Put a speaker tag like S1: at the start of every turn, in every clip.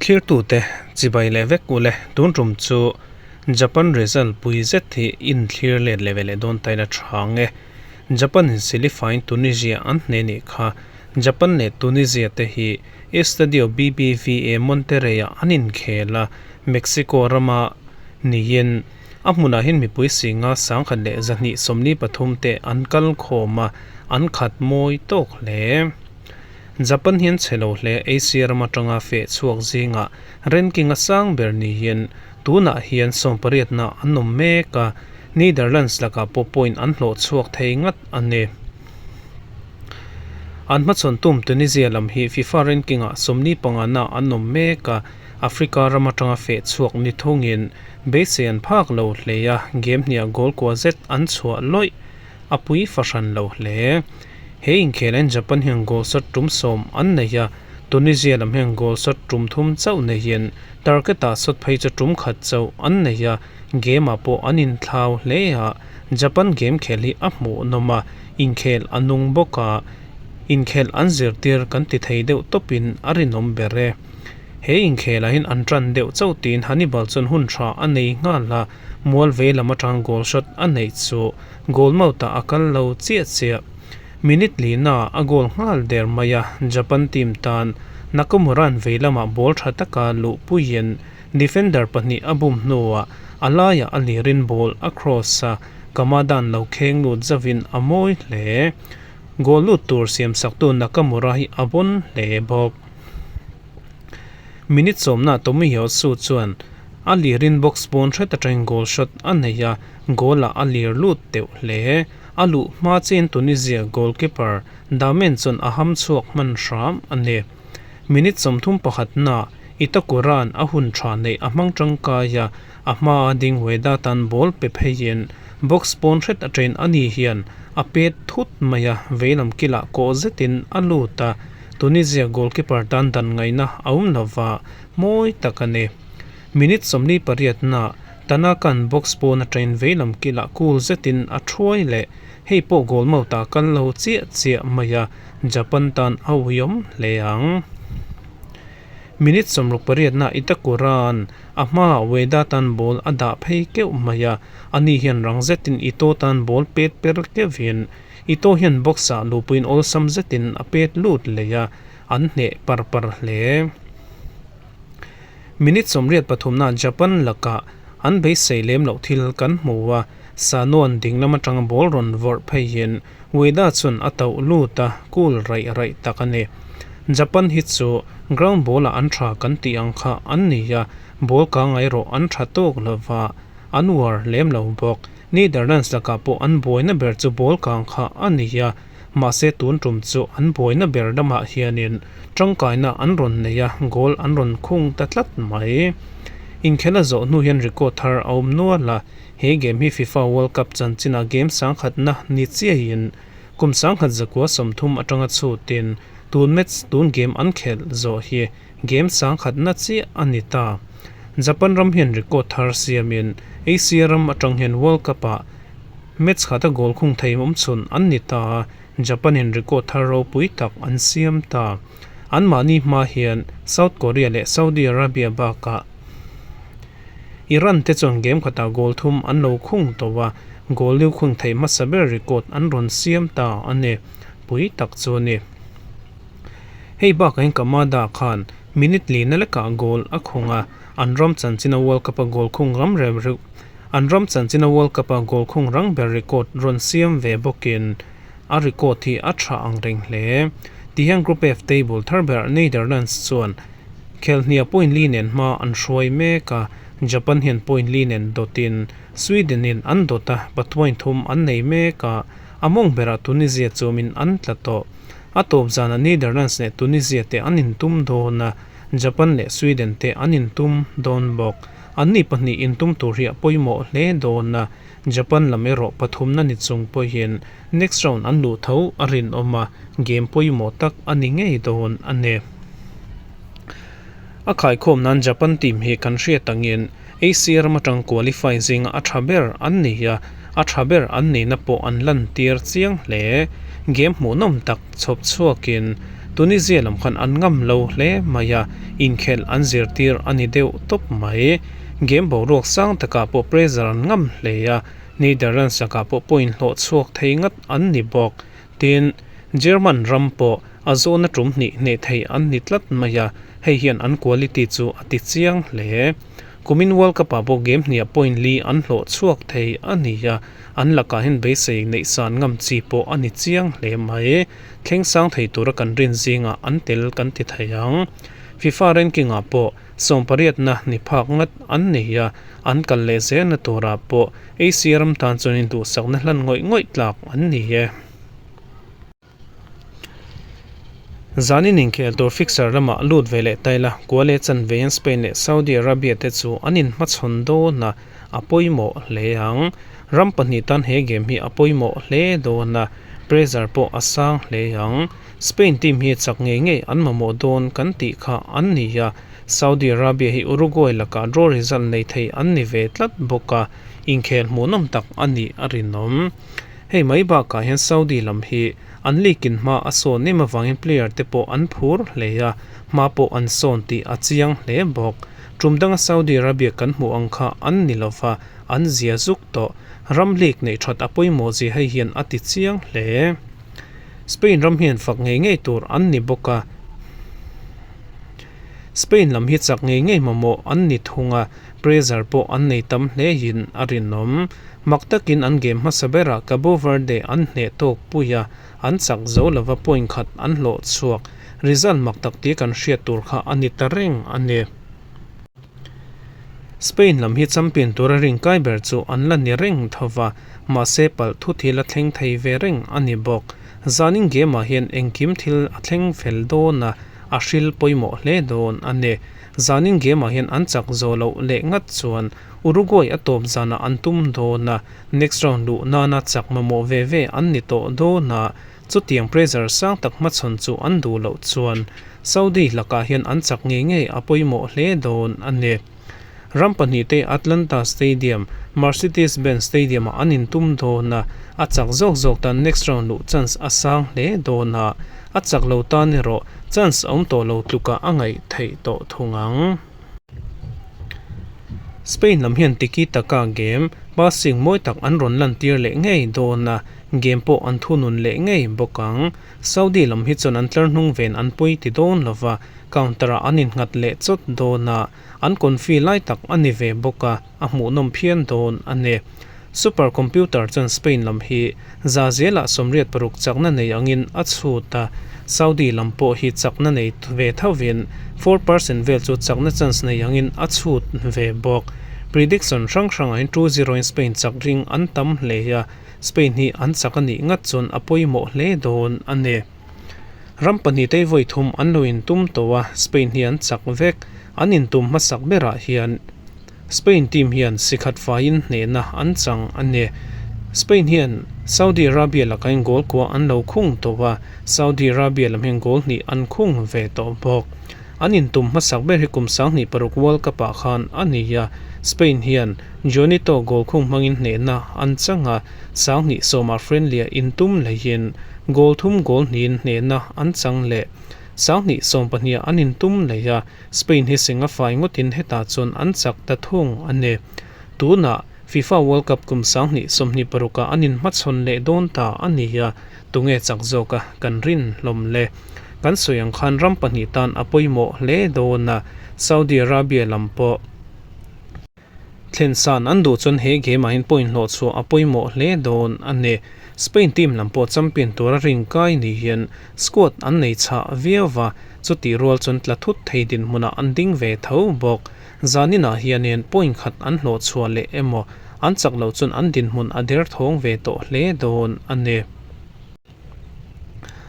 S1: Thlirtute chibai leh vek ule tun tum chu Japan result pui zet hi inthlir let leh ve leh dawn ta ila tha ang e. Japan in silifain Tunisia an hne nih kha. Japan leh Tunisia te hi Estadio BBVA Monterrey ah an inkhel a, Mexico rama niin a hmunah hian mipui singa 1223 te an kal khawm a, an khat mawi tawk hle. Japan hian chhe lo hle Asia ram atanga feh chhuak zingah ranking a sang ber niin tunah hian sawmpariatna an awm mek a, Netherlands lakah pawh point an hlawh chhuak thei ngat a ni. An hmachhawn tum Tunisia lam hi FIFA ranking-ah 45na an awm mek a, Africa ram atanga feh chhuak ni thungin beisei an phak lo hle a, game hniah goal kua zet an chhuah lawih a pui fahran lo hle. He inkhelain Japan hian goal shot tum sawm an nei a, Tunisia lam hian goal shot tum thum chauh neiin target-ah shot phei chu tum khat chauh an nei a, game-ah pawh an inthlau hle a, Japan game khel hi a hmuhnawm a, inkhel a nung bawk a, inkhel an zirtir kan ti thei deuh tawpin a rinawm ber e. He inkhelah hian an tan deuh chauh tiin Hannibal chuan hun tha a nei nghal a, mual vei lam atang goal shot a neih chu goal mouth-ah a kal lo chiah chiah. Minute lina a goal nghal der mai a, Japan team tan Nakamura-a'n vei lamah ball tha taka luhpuiin defender pahnih a bum hnuah a laiah a lirin ball a cross a, Kamada-a'n lo kheng lut zauhin a mawi hle. Goal lut tur siamsaktu Nakamura hi a bawn hle bawk. Minute sawmna Tomiyasu chuan a lirin box pawn hret atangin goal shot a nei a, goal-ah a lir lut teuh hle. A luh hma chiin Tunisia goalkeeper Damen chuan a ham chhuak hman hram a ni. Minute 31na Itakura'n a hun tha neih a hmang tangkai a, a hmaa ding Ueda tan ball pe pheiin box pawn hret atangin ani hian a pet thut mai a, veilam kilah kawh zetin a lut a. Tunisia goalkeeper tan dan ngaihna a awm lova, mawi tak a ni. Minute 48 na Tanaka'n box pawn atangin veilam kilah cool zetin a thuai leh hei pawh goal mouth ah kal lo chiah chiah mai a, Japan tan a uiawm hle ang. Minute 68 na Itakura'n a hmaah Ueda tan ball a dah phei keuh mai a, ani hian rang zetin Ito tan ball pet per keuhin Ito hian box-ah luhpuiin awlsam zetin a pet lut leh a, an hneh par par hle. Minute 83 na Japan lakah an beisei lem loh thil kan hmu a, Sanoan dinglam atanga ball rawn vawrh pheiin Ueda chuan a tauh lut a, cool raih raih tak a ni. Japan hi chu ground ball-ah an tha kan tih ang kha an ni a, ball kang erawh an tha tawk lova, an uar lem lo bawk. Netherlands lakah pawh an buaina ber chu ball kang kha a ni a, mahse tun tum chu an buaina ber lamah hianin tangkaina an rawn nei a, goal an rawn khung ta tlat mai. Inkhel a zawh hnu hian record thar a awm nual a, he game hi FIFA World Cup chanchinah game sangkhatna ni chiahin kum 1930 atanga chhutin tun match tun game an khelh zawh hi game sangkhatna chiah a ni ta. Japan ram hian record thar siamin Asia ram atang hian World Cup-ah match khata goal khung thei awm chhun an ni ta a, Japan-in record thar ropui tak an siam ta. Anmahni hma hian South Korea leh Saudi Arabia bakah Iran te chuan game khatah goal thum an lo khung tawh a, goal liu khung theih hmasa ber record an rawn siam ta a ni. Pui tak chu a ni. Hei bakah hian Kamada khan minute lina lekah goal a khung a, an ram chanchina World Cup-a goal khung ram rem reuh an ram chanchina World Cup-a goal khung rang ber record rawn siam ve bawkin a record hi a tha ang reng hle. Tihian Group F table thar ber Netherlands chuan khelhnia point li nen hma an hruai mek a, Japan hian point li nen dawtin Sweden-in an dawt a, pathuain thum an nei mek a, a mawng berah Tunisia chumin an tla tawh. A tawp zanah Netherlands leh Tunisia te an intum dawn a, Japan leh Sweden te an intum dawn bawk. Anni pahnih intum tur hi a pawimawh hle dawn a, Japan lam erawh pathumna ni chung pawhin next round an luh tho a rinawm a, game pawimawh tak a ni ngei dawn a ni. A khaikhawm nan Japan team hi kan hriat angin Asia ram atang qualify zinga a tha ber an ni a, a tha ber an nihna pawh an lantir chiang hle. Game hmuhnawm tak chhawp chhuakin Tunisia lam khan an ngam lo hle mai a, inkhelh an zirtir a ni deuh tawp mai. Game boruak sang takah pawh pressure an ngam hle a, Netherlands lakah pawh point hlawh chhuak thei ngat an ni bawk. Tin, German ram pawh a zawhna tum hnih hneh thei an ni tlat mai a, hei hian an quality chu a ti chiang hle. Kumin World Cup ah pawh game hniah point li an hlawh chhuak thei a ni a, an lakah hian beisei neih san ngam chi pawh a ni chiang hle mai. Thleng sang thei tura kan rin zingah an tel kan ti thei ang. FIFA ranking ah pawh sawmpariatna ni phak ngat an nei a, an kal leh zelna turah pawh Asia ram tan chuan induhsakna hlan ngawih ngawih tlak an ni e. Zanin inkhel tur fixture lamah lut ve leh ta ila, Kuala chanve hian Spain leh Saudi Arabia te chu an inhmachhawn dawn a, a pawimawh hle ang. Ram pahnih tan he game hi a pawimawh hle dawn a, pressure pawh a sang hle ang. Spain team hi chak ngei ngei an mamawh dawn kan tih kha an ni a, Saudi Arabia hi Uruguay lakah draw result nei thei an ni ve tlat bawk a, inkhel hmuhnawm tak a nih a rinawm. Hei mai bakah hian Saudi lam hi an league in hma a sawn em avangin player te pawh an phur hle a, hma pawh an sawn tih a chiang hle bawk. Tum danga Saudi Arabia kan hmuh ang kha an ni lova, an zia zuk tawh. Ram league neih that a pawimawh zia hei hian a ti chiang hle. Spain ram hian fak ngei ngei tur an ni bawk a. Spain lam hi chak ngei ngei mamawh an ni thung a, pressure pawh an nei tam hle in a rinawm. Mak takin an game hmasa berah Cabo Verde an hneh tawk pui a, an chak zo lova point khat an hlawh chhuak. Result mak tak tia kan hriat tur kha a ni ta reng a ni. Spain lam hi champion tura rinkai ber chu an la ni reng tho va, mahse palh thu thil a thleng thei ve reng a ni bawk. Zanin game ah hian engkim thil a thleng fel dawn a, a hril pawimawh hle dawn a ni. Zanin game ah hian an chak zawh loh leh ngat chuan Uruguay a tawp zanah an tum dawn a, next round luh nana chak mamawh ve ve an ni tawh dawn a, chutiang pressure sang tak hmachhawn chu an duh loh chuan Saudi lakah hian an chak ngei ngei a pawimawh hle dawn a ni. Ram pahnihte Atlanta Stadium, Mercedes-Benz Stadium-ah an intum dawn a, a chak zawk zawk tan next round luh chance a sang hle dawn a, a chak lo tan erawh chance a awm tawh lo tlukah a ngaih theih tawh thung ang. Spain lam hian tiki taka game passing mawi tak an rawn lantir leh ngei dawn a, game pawh an thunun leh ngei bawk ang. Saudi lam hi chuan an tlar hnung ven an pawi ti dawn lova, counter-ah an innghat leh chawt dawn a, an confi lai tak a ni ve bawk a, a hmuhnawm phian dawn a ni. Super computer chuan Spain lam hi za zelah 86 chakna nei angin a chhut a, Saudi lam pawh hi chakna nei ve thovin 4% vel chu chakna chance nei angin a chhut ve bawk. Prediction hrang hrangah hian 2-0 in Spain chak ring an tam hle a, Spain hi an chak a nih ngat chuan a pawimawh hle dawn a ni. Ram pahnihte vawi thum an lo intum tawh a, Spain hi an chak vek. An intum hmasak berah hian Spain team hian sikhat faiin hnehna an chang a ni. Spain hian Saudi Arabia lakain goal kua an lo khung tawh a, Saudi Arabia lam hian goal hnih an khung ve tawh bawk. An intum hmasak ber hi kum 2006 World Cup ah khan a ni a, Spain hian Jonito goal khung hmangin hnehna an chang a, 2010 ah friendly ah intum leihin goal thum goal hnihin hnehna an chang leh. 2012 ah an intum lei a, Spain hi seng a fai ngawtin hetah chuan an chak ta thung a ni. Tunah FIFA World Cup kum 2026 ah an inhmachhawn leh dawn ta a ni a, tunge chak zawka kan rin hlawm le? Kan sawi ang khan ram pahnih tan a pawimawh hle dawn a, Saudi Arabia lam pawh Thlen san an duh chuan he game ah hian point hlawh chhuah a pawimawh hle dawn a ni. Spain team lam pawh champion tura rin kai ni hian squad an nei chhah viau va, chutih rual chuan tla thut thei dinhmunah an ding ve tho bawk. Zaninah hianin point khat an hlawh chhuah leh emaw an chak loh chuan an dinhmun a derthawng ve tawh hle dawn a ni.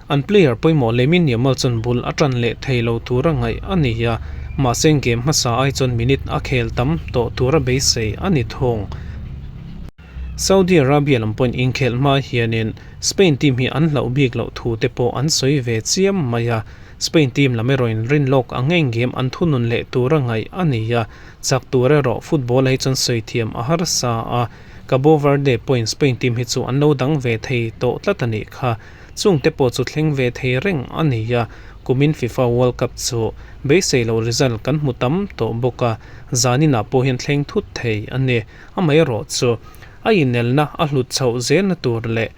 S1: An player pawimawh Lamine Yamal chuan bul a tan leh thei lo tura ngaih a ni a, mahse game hmasa ai chuan minute a khel tam tawh tura beisei a ni thung. Saudi Arabia lam pawhin inkhelh hma hianin Spain team hi an hlauh bik loh thu te pawh an sawi ve chiam mai a, Spain team lam erawhin rinlawk ang eng game an thunun leh tura ngaih a ni a, chak tur erawh football hi chuan sawi thiam a harsa a. Cabo Verde pawhin Spain team hi chu an lo dang ve thei tawh tlat a nih kha. Chungte pawh chu thleng ve thei reng a ni a. Kumin FIFA World Cup chu beisei loh result kan hmu tam tawh bawk a, zaninah pawh hian thleng thut thei a ni. Amaherawhchu, a inelna a hlut chhoh zelna tur leh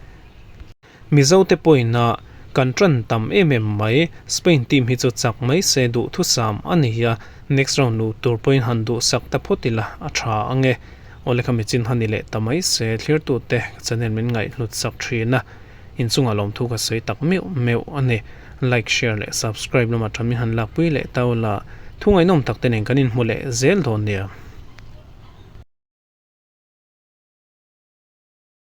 S1: Mizote pawhin a kan ṭan tam em em mai. Spain team hi chu chak mai se duhthusam a ni a, next round luh tur pawhin han duhsak ta phawt ila a ṭha ang e. Awle kha michin han ni leh ta mai se, thlirtute ka channel min ngaihhlut sak ṭhin a, inchungah lawmthu ka sawi tak meuh meuh a ni. Like, share leh subscribe lamah ṭha min han lakpui leh ta ula, thu ngaihnawm tak te nen kan inhmu leh zel dawn nia.